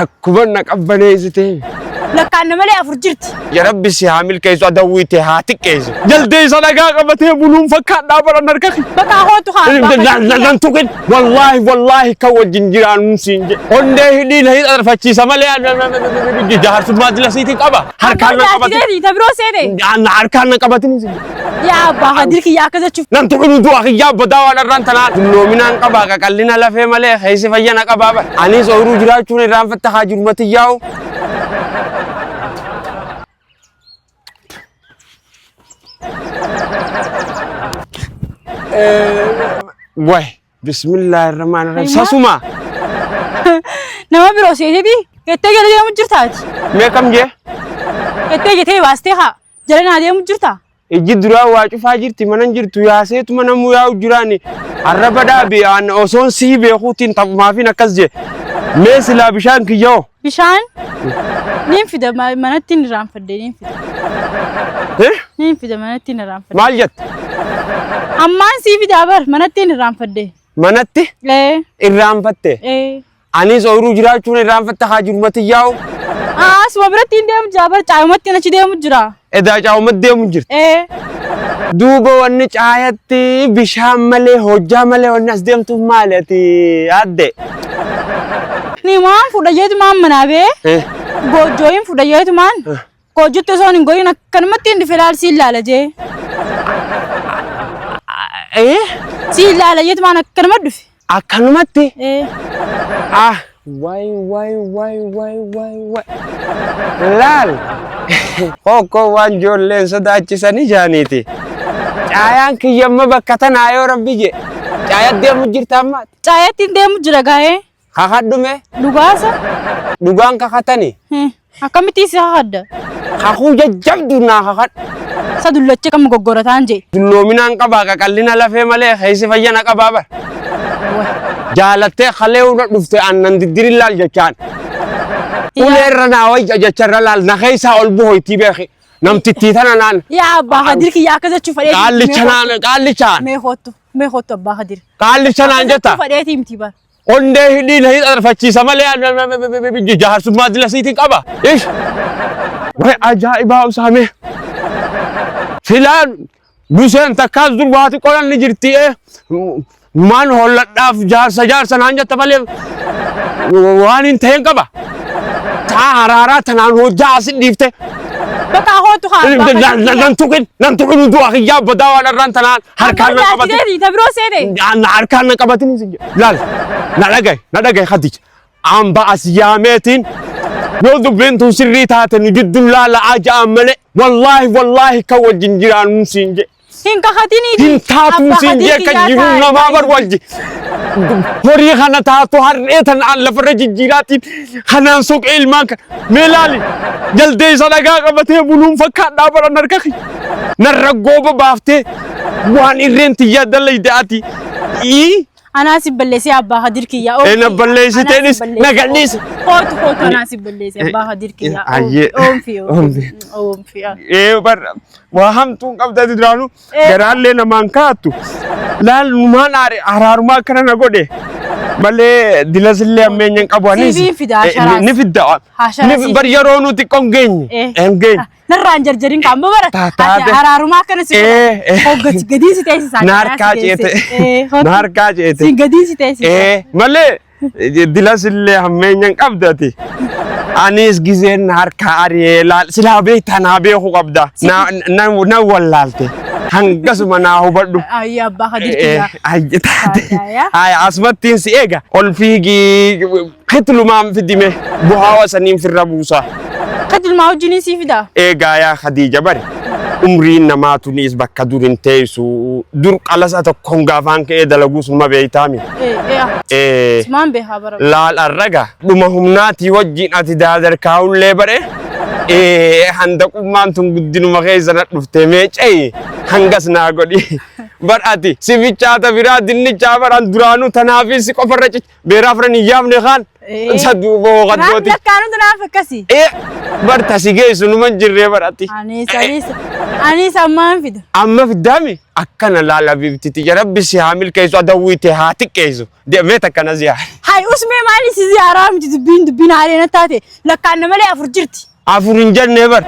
Takkuma na qabbaneessitee. Lakkaan na malee afur jirti. Ya Rabbi si haa milkeessu adawwii tee haa xiqqeessu. Jaldeessa dhagaa qabatee buluun fakkaadhaa baran harka kee. Bakka kootu haa abbaa Kadir kiyya. Nan tuqin wallaahi wallaahi kan wajjin jiraannu siin jedhe. Onnee hidhii na hidhafachiisa malee jaarsummaa dila siitiin qaba. Harkaan na Abbaa qabatin. jaartii ta biroo seete. Harkaan na qabatin siin jedhe. Yaa abbaa Kadir kiyya akkas jechuuf. Nan tuqin du'a kiyyaa badaa waan irraan tanaa. Dulloominaan qabaa qaqallina lafee malee keessi fayyana qabaa bara. Anis ooyiruu jiraachuun irraanfatta haa jiru matiyyaa'u. Way bismillahirrahmanirrahim. Sasuma. Nama biroo seeteeti jettee jala deemu jirtaati. Mee kam jee? Jettee jettee baastee haa jala naa deemu jirta. Ijji duraa waa cufaa jirti mana hin jirtu yaaseetuma namuu yaa'u jiraani. Arraba dhaabi an osoon sii beekuutiin taphumaafin akkas jee. Mee silaa bishaan kiyyoo. Bishaan niin fida manatti hin irraanfadhe niin fida. Eh? Niin fida manatti hin irraanfadhe. Maal jette? Ammaan sii fidaa bar manatti hin irraanfadhe. Manatti Ee irraanfatte. ee. Anis ooyiruu jiraachuun irraanfatta haa jiru matiyyaa'u. Asuma biratti hin deemu jira bar caayumatti achi deemu jira. Edaa caawumatti deemu jirti. Ee. Duuba wanni caayatti bishaan malee hojjaa malee wanni as deemtuuf maali ati adde? Ni maan fudha jeetumaan manaa bee goojjooyin fudha jeetumaan goojjotti osoo hin goyin akkanumatti hin dhufe laal siin laala jee. Siin laala jeetumaan akkanuma dhufe. Akkanumatti? Ee. Ah, waay waay waay waay waay waay. Laal. Hokkoo waan ijoolleen sodaachisanii jaaniiti. Caayaan kiyyamma bakka tanaa yoo rabbi je. Caayatti deemu jirta amma. Caayatti hin deemu jira gaa'ee. Kakadhu mee. Dhugaasa. Dhugaan kakatani. Akkamitti si kakadda? Kakuu jajjabdu naa kakadhu. Isa dullacha kam goggorataan jee. Dulloominaan qabaa qaqallina lafee malee keessi fayyana qabaa bar. Jaalattee kalee hunda dhufte aannan diddirin laal jechaan. Ulee irra naa wayya jecha irra laal na keessaa ol buhoytii beeki. Namtittii tana naan. Yaa abbaa Kadir kiyya akkas jechuu fadhee. Qaallicha naan qaallichaan. Mee kottu mee kottu abbaa Kadir. Qaallicha naan jetta. Fadheetii miti bar. Onnee hidhii na hidhafachiisa malee jaarsummaa dila siitiin qaba. Ish. Way ajaa'ibaa usaamee. Filaan Buseen takkaas dur waati qolan ni jirti. Maan holladhaaf jaarsa jaarsa naan jetta malee waan hin ta'een qaba. Taa haraaraa tanaan hojjaa asin dhiifte. Bakka kootu haa. Nan tuqin nan tuqin du'a kiyyaa badaa waan irraan tanaan harkaan na qabatin. Ta biroo seete. Na harkaan na qabatin sin jedhe. Laal na dhagaye na dhagaye Khadija. Amba as yaameetiin yoo dubbiin tun sirrii taate nu jidduu laala'aa ja'an malee wallaahi wallaahi kan wajjin jiraannu siin jedhe. Hin kakatinii. Hin taatu siin jee kan jiru namaa bar wajji. Horii kana taatu harree tanaan lafarra jijjiiraatiin kanaan soqee ilmaan kana. Mee laali jaldeessa dhagaa qabatee buluun fakkaadhaa baran harka kiyya. Narra gooba baaftee waan irreen tiyyaa dalayde ati. Ii Anaa si balleessee abbaa Kadir kiyya. Ee, na balleessiteenis na gadhiisi. Kootu kootu anaa si balleesse abbaa Kadir kiyya. Ayyee. Oomfi oomfi. Oomfi. Ee bar waa hamtuun qabdati duraanuu Ee. garaallee namaan kaattu. Laal numaan aare araarumaa akkana na godhe. Malee dilasillee ammeenya hin qabu anis. Siif fida, Eh, sharaas. Ni fidda. Haa, sharaas Ni siif bar yeroo nuti xiqqoo hin geenye. Eh. Hin geenye. Narraa hin jarjarin kan amma bara. Taate. Ati araarumaa akkana si Eh, eh. Hoggati gadii si teessisa. Na harkaa ceete. Na harkaa ceete. Si gadii si teessisa. Eh, malee dilasillee hammeenya hin qabdati. Anis gizeen na harkaa ari'ee laal silaa beektaa naa beekuu qabda. Na na na wallaalte. Hangasuma naa hubadhu. Ayyi abbaa Kadir kiyya. Ayyi taate. Taate, Ayyi asumattiin si eega. Ol fiigii Kitlumaan fidime buhaawa saniin firra buusa. Kitlumaa wajjiniin sii fida. Eegaa yaa Khadiija bari umriin namaa tuniis bakka dur hin teessu dur qalasa tokkoon gaafaan ka'ee dalaguus numa beeytaami. Ee Sumaan beekaa bara. Laal arraga dhuma humnaatii wajjin ati daadarkaa'ullee bare ee handaqummaan tun guddinuma keessa na dhufte mee ce'i hangas naa godhi. Bar ati si bichaata biraa dinnichaa baran duraanuu tanaafis si qofarra cicha. Beeraa afran hin yaafne kaan. Isa duuba hoo Kanaaf kaddooti. lakkaa'uun naaf akkasi. Ee bar tasi geessu numa hin jirree barati. Anis anis anis ammaan fida. Amma fiddaami akkana laala bibtiti ya rabbi si haa milkeessu adawwii tee haa xiqqeessu. Deemee takkana ziyaara. Hay usmee maali si ziyaaraa miti dubbiin dubbiin haalee na taate lakkaan malee afur jirti. Afur hin jennee bar.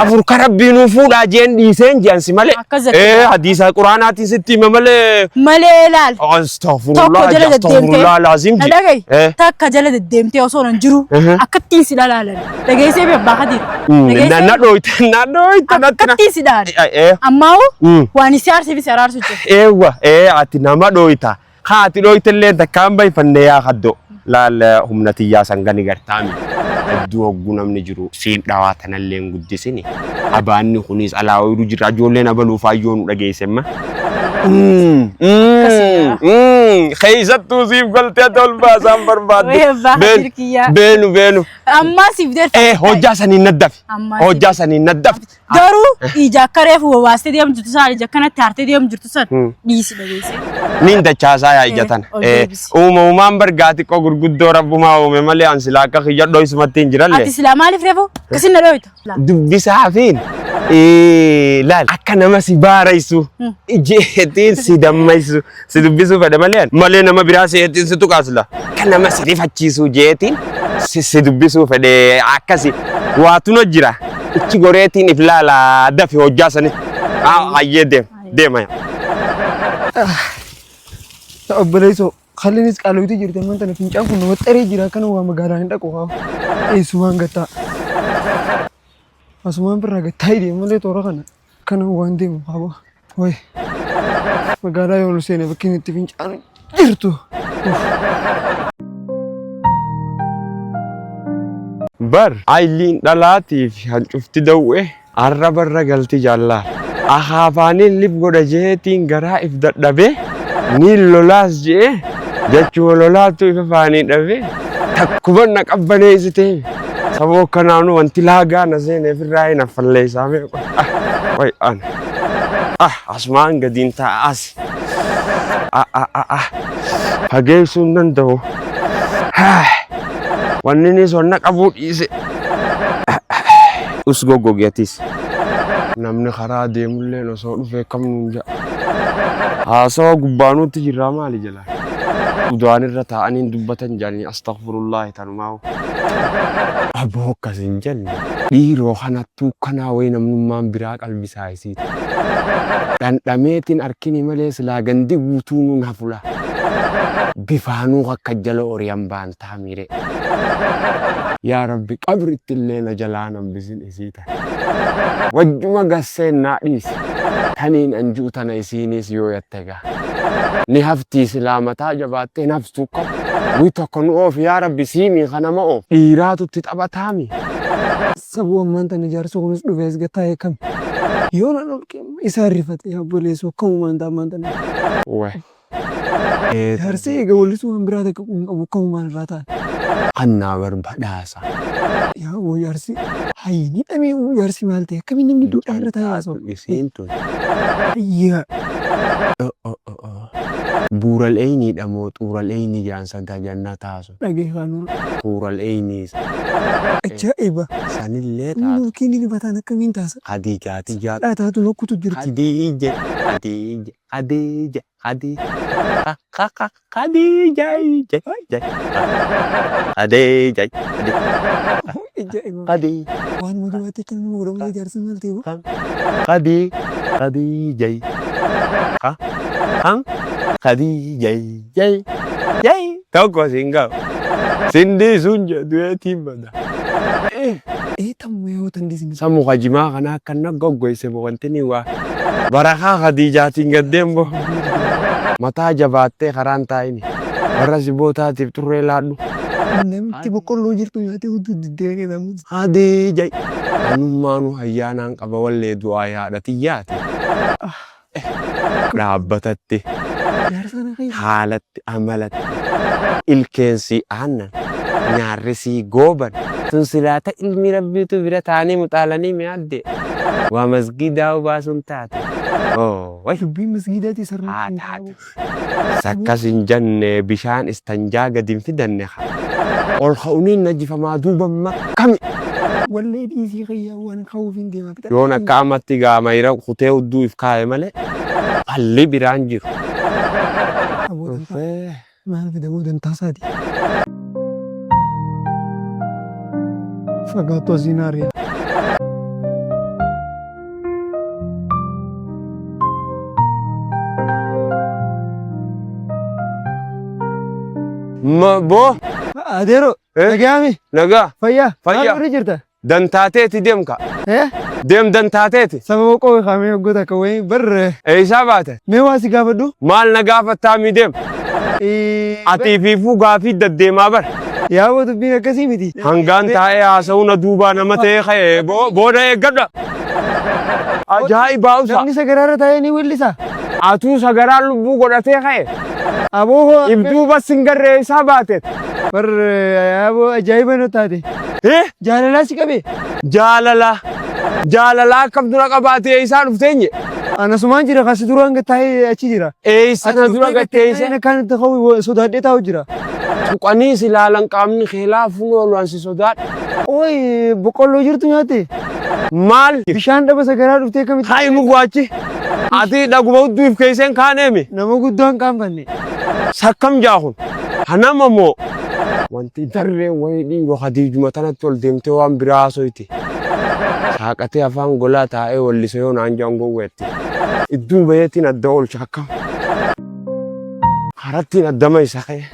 Afur ka rabbii nuu fuudhaa jeen dhiiseen jean si malee. Akkas jette. Ee hadiisa quraanaatiin sitti hime malee. Malee laal. Astaghfirullah Tokko jala deddeemtee. astaghfirullah laazim Na ji. dhagayi. Eh. Takka jala deddeemtee osoo nan jiru akkattiin si dhalaalan. Dhageessee bee abbaa Kadiir. Na na dhooyte na dhooyte natti na. Akkattiin si dhahan. Eh. Ammaa'u waan si aarseef si araarsu jira. Eewwa ee ati nama dhooyta. Haa ati dhooyte illee takkaan bayfanne yaa kaddo. Laal humna tiyyaa sangani gartaami. Hedduu hogguu namni jiru siin dhawaa tanallee hin guddisini. Abaanni kunis alaa ooyiruu jira ijoolleen abaluu faayyoo nu dhageessemma. Keessattuu siif galtee ati ol baasaan barbaaddu. Wayii abbaa Beenu kiyyaa. beenu beenu. Ammaa siif deerfa. Ee hojjaa saniin naddafi. Ammaa siif Hojjaa saniin naddafi. Garuu ija akka reefu wawaastee deemu jirtu san ija akkanatti haartee deemu jirtu san dhiisi dhageessee. Niin dachaasaa yaa ija tana. Ol deebisi. Uumamumaan bargaa xiqqoo gurguddoo rabbumaa uume malee an silaa akka kiyya dho'isumatti hin jiralle. Ati silaa maaliif reefu akkasin na dhooyta? Dubbisaafiin laal akka nama si baaraysu jeetiin si dammaysu si dubbisuu fedhe malee malee nama biraa seetiin si tuqaasla. Akka nama si rifachiisu jeetiin si dubbisuu fedhe akkasi waatu jira. Ichi goreetiin if laala dafi hojjaa sanitti. Hayyee deem deema. Ta obboleessoo kallinis qaalootii jirti ammaan tana fincaan kun nama xaree jira akkana waa magaalaa hin dhaqu haa. Eessumaan gattaa. Asumaan birraa gattaa deemu malee toora kana akkana waan deemu haa. Wayi magaalaa yoo ol seene bakki itti fincaan jirtu. Bar ayliin dhalaatii fi hancufti daw'e arraba irra galti jallaal. Akaafaaniin lif godha jeetiin garaa if dadhabee niin lolaas je'e jechuu lolaatu ifa faanii dhabee takkuman na qabbaneessitee saboo kanaanuu wanti laagaa na seeneef irraa hin affalleessaa meeqa. Way an. Ah asumaan gadiin taa'a as. Ah ah ah ah. Fageessuu hin danda'u. Wanni inni sonna qabuu dhiise. Us goggogi atis. Namni karaa deemulleen osoo dhufee kam nuun ja'a. Haasawa gubbaanuutti jirraa maali jalaa. Udaan irra taa'anii dubbatan jedhanii astaghfirullahi tanumaa. Aboo akkas hin jenne. Dhiiroo kanattuu kanaa wayi namnummaan biraa qalbisaa isiiti. Dhandhameetiin arkini malee silaa gandi guutuu nuun hafula. Bifaanuu akka jala oriyan baantaa miire. Yaa Rabbi qabritti illee na jalaa hambisin isii tana. Wajjuma gasseen naa dhiisi. Taniin anjuu tana isiinis yoo yatte gaa. Ni haftii silaa mataa jabaattee naftuu qabu. Wi tokko nu oofi yaa Rabbi siimii kanama oof. Dhiiraatutti taphataami. Sabuu ammaan tana jaarsi kunis dhufee as gattaa'ee kam. Yoo nan ol keema isaa rifate yaa obboleessoo akkamumaan ta'a ammaan tana. Weh. Jaarsi eega wallisuu waan biraa takka quban qabu akkamumaan irraa ta'an. Kannaa barbadaasa. Yaa obbo jaarsi hayyi ni dhamee jaarsi maal ta'e akkamiin namni duudhaa irra taa'ee haasa'u. Isiin tun. Hayyaa. Buural eeyniidha moo xuural eeynii jedhan santaa jannaa taasu. Dhageeffannu. Xuural eeynii. Ajaa'iba. Sanillee taatu. Mulkiin rifataan akkamiin taasa. Khadiijaa tiyyaa. Dhaataatu nokkutu jirti. Khadiija Khadiija Khadiija Khadiija Khadiija Khadiija Ajaa'iba. Khadiija Waan mootummaatti akka nama godhamu jaarsi maal ta'e. Khadi Khadija Kha Khadija jai jai tokko siin ga'u. Sindii sun jedhu eetiin bada. Ee tamma yoo tandisin. Samu kajimaa kana akka na goggoyse wanti ni waa. Barakaa Khadiijaatiin gaddeen bo. Mataa jabaattee karaan taa'ini. Warra si bootaatiif xurree laadhu. Namitti boqqolloo jirtu nyaatee hudduu diddee jedhamu. Khadiija. Anummaanuu ayyaanaan qaba wallee du'aa yaadha tiyyaati. Dhaabbatatti. Jaarsa kana keessa. Haalatti amalatti ilkeensii aannan nyaarrisii gooban tun silaata ilmi rabbiitu bira taanii muxaalanii mi'aadde waa masgiidaa baasuun taate. Oh, way. Dubbiin masgiidaati sarara. Haa taatu. Sakkas hin jenne bishaan istanjaa gadi hin fidanne haa. Ol ka'uniin najifamaa duuba makkami. Wallee dhiisii kiyyaa waan ka'uuf hin deema. Yoon akka amatti gaa mayra kutee hudduu if kaa'e malee falli biraan jiru. Aboo dantaa maal fida boo dantaa isaati. Fagaattu asiin aari'a. Ma boo Adeero Eh? nagaami nagaa fayyaa Fayyaa. maal irra jirta? dantaateeti deemka. Eh? Deem dantaateeti. Sababa qooyi kaamee hoggoota akka wayii bar Eessaa baate? mee waa si gaafadhu? Maal na gaafattaa mi deem? Atii fiifuu gaafii daddeemaa bar. Yaa dubbiin akkasii miti. Hangaan taa'ee haasa'uu na duubaa nama ta'ee ka'e booda eeggadha. Ajaa'ibaa usa. Namni sagaraarra taa'ee ni weellisa. Atuu sagaraan lubbuu godhatee ka'e. Aboo hoo. If duuba singarree isaa baate. Bar aboo ajaa'iba na taate. Eh? Jaalalaa si qabe. Jaalala. Jaalala akkam dura qabaatee isaa dhufteenye. Anasumaan jira kasi dura hanga taa'ee achi jira. Eessa na dura gatteesse. Akkaan itti ka'u sodaadhee taa'u jira. Tuqanii si ilaalan qaamni kee laafuun oolu ansi sodaadha. Ooyi boqqolloo jirtu nyaatte. Maal? Bishaan dhaba sagaraa dhuftee kamitti. Hayi nu waachi. Ati dhaguma hudduu if keesseen kaaneemi. Nama guddaan qaanfanne. Sakkam jaahun. Hanama moo. Wanti darree wayii dhiiroo hadiijuma tanatti ol deemtee waan biraa haasoyti. Saaqatee afaan golaa taa'ee wallise yoo naan jaan gowweetti. Idduu bayeetiin adda oolcha akkam. Harattiin addama isa ka'e.